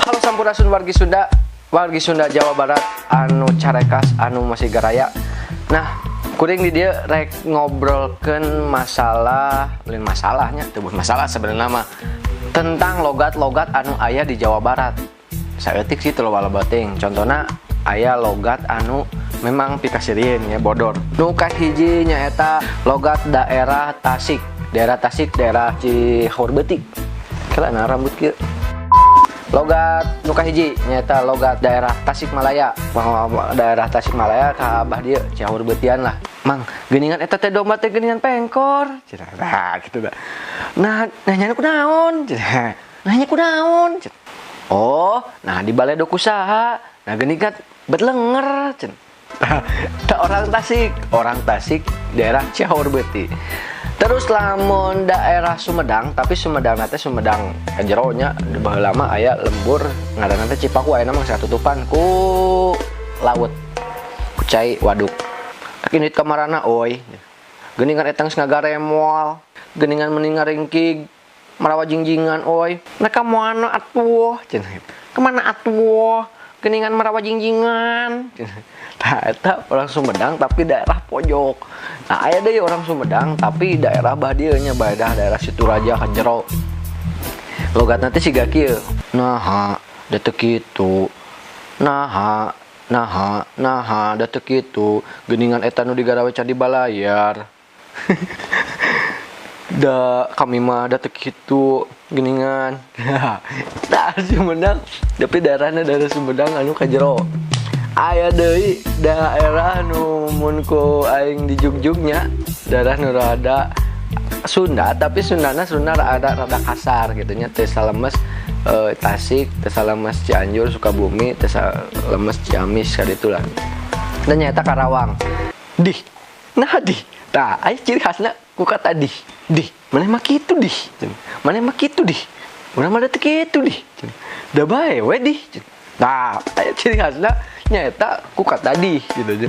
Halo, sampurasun wargi Sunda, wargi Sunda Jawa Barat anu carekas, anu masih garaya. Nah, kuring di dieu rek ngobrolkeun masalah, lain masalahnya, teu masalah sebenarnya mah, tentang logat-logat anu aya di Jawa Barat. Saeutik sih, teu loba teuing. Contohna aya logat anu memang pikasirieun ya, bodor. Nu kahiji nyaeta logat daerah Tasik. Daerah Tasik, daerah Cihaurbeuti. Kela na rambut kieu. Logat nu kahiji nyaeta logat daerah Tasikmalaya. Daerah Tasikmalaya ka abah dieu Cihaurbetian lah. "Mang, geuningan eta teh domba teh geuningan pengkor," cenah. Nah, gitu dah. "Nah, nanya ku naon?" cenah. "Nanya ku naon?" cenah. "Oh, nah di baledo ku saha? Nah, geuningan bet lenger," cenah. Tah, orang Tasik daerah Cihaurbeuti. Terus lamun daerah Sumedang, tapi Sumedang teh Sumedang jero nya, baheula mah aya lembur ngaranna teh Cipaku, ayeuna mah geus katutupan ku laut. Ku cai waduk. Indit kamarana euy. Geuningan eta geus ngagaremol, geuningan meni ngaringkig, marawa jingjingan euy. "Mereka mana atuh?" cenah. "Kemana atuh? Geuningan marawa jingjingan." Nah, eta orang Sumedang tapi daerah pojok. Nah, aya deui orang Sumedang tapi daerah bah dieu nya, daerah daerah Situraja ka jero. Logatna teh siga kieu. "Naha da teu kitu. Naha, naha, naha da teu kitu. Geuningan eta nu digarawe can dibalayar. Da kami mah da teu kitu geuningan." Tah, Sumedang tapi daerahna daerah Sumedang anu ka jero. Aya deui daerah nu mun ku aing dijugjugnya daerah nu rada Sunda, tapi Sundana Sunda rada rada kasar gitu nya, teu salemes Tasik, teu salemes Cianjur, Sukabumi, teu salemes Ciamis kaditu lah. Dan nyaeta Karawang. "Dih, nah dih." Tah, aya ciri khasna ku kata "dih". "Dih, maneh mah kitu dih. Maneh mah kitu dih. Urang mah da teu kitu dih. Da bae we dih." Nah, aya ciri khasna nyaeta ku kata "dih" gitu aja.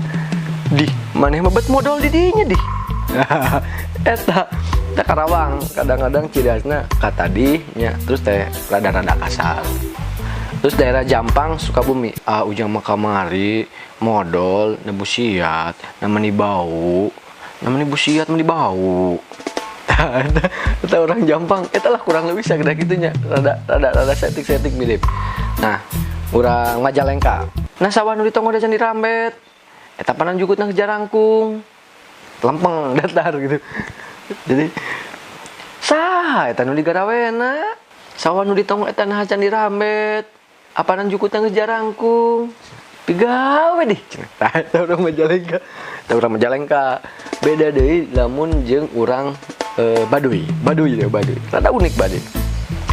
"Dih, maneh mah bet modal di dinya dih." Eta eta Karawang kadang-kadang ciri khasna kata "dih" nya, terus teh rada-rada kasar. Terus daerah Jampang, Sukabumi, "Ah, Ujang mah kamari modol na busiat, na meni bau, na meni busiat meni bau." Eta orang Jampang, eta lah kurang lebih sageda kitu nya, rada rada rada setik-setik mirip. Nah, urang Majalengka. "Nah, sawah nu ditonggo can dirambet. Eta panan jukutna geus jarangkung." Lempeng datar gitu. Jadi saha eta nu digarawena? "Sawah nu ditonggo eta nah can dirambet. Apanan jukutna geus jarangkung. Pigawe dih." Tah, eta urang Majalengka. Eta urang Majalengka. Beda deui lamun jeung urang Baduy. Baduy deh, Baduy. Rada unik Baduy.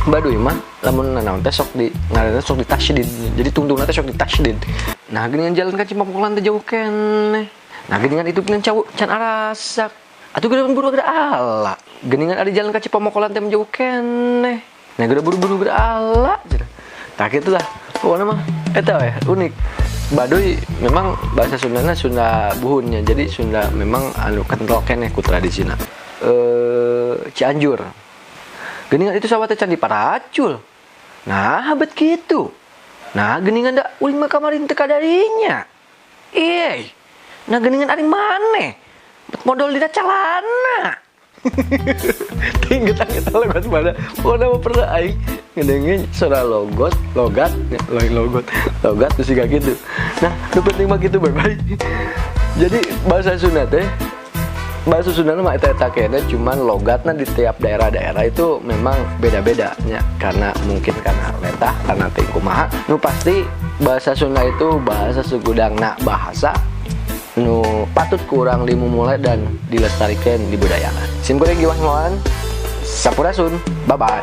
Baduy mah lamun nanaon teh sok di ngaranna sok di tasydid. Jadi tungtungna teh sok di tasydid. "Nah, geuningan jalan ka Cipamokolan teh jauh keneh. Nah, geuningan itu geuningan cau can arasak. Atuh geuningan buru geura ala. Geuningan ari jalan ka Cipamokolan teh jauh keneh. Nah, geura buru-buru geura ala," cenah. Tah, kitu lah. Pokokna mah eta we unik. Baduy memang bahasa Sundana Sunda buhunnya. Jadi Sunda memang anu kental keneh ku tradisina. Cianjur. "Geuningan itu sawah teh can diparacul. Nah, bet kitu. Nah, geuningan da uling mah kamari teu kadarinya. Ih. Nah, geuningan ari maneh. Bet modol dina calana." Tinggi kita logat mana? Pokoknya mah pernah aing ngedengerin suara logot, logat, lain logot, logat terus juga gitu. Nah, nu penting mah gitu, bye bye. Jadi bahasa Sunda teh, bahasa Sunda mah eta eta keneh, cuman logatna di tiap daerah-daerah itu memang beda-beda nya, karena mungkin karena letah, karena teh kumaha. Nu pasti bahasa Sunda itu bahasa sugudangna, bahasa nu patut kurang dimumule dan dilestarikan, dibudayakan. Sim kuring Giwang Himawan, sampurasun, bye bye.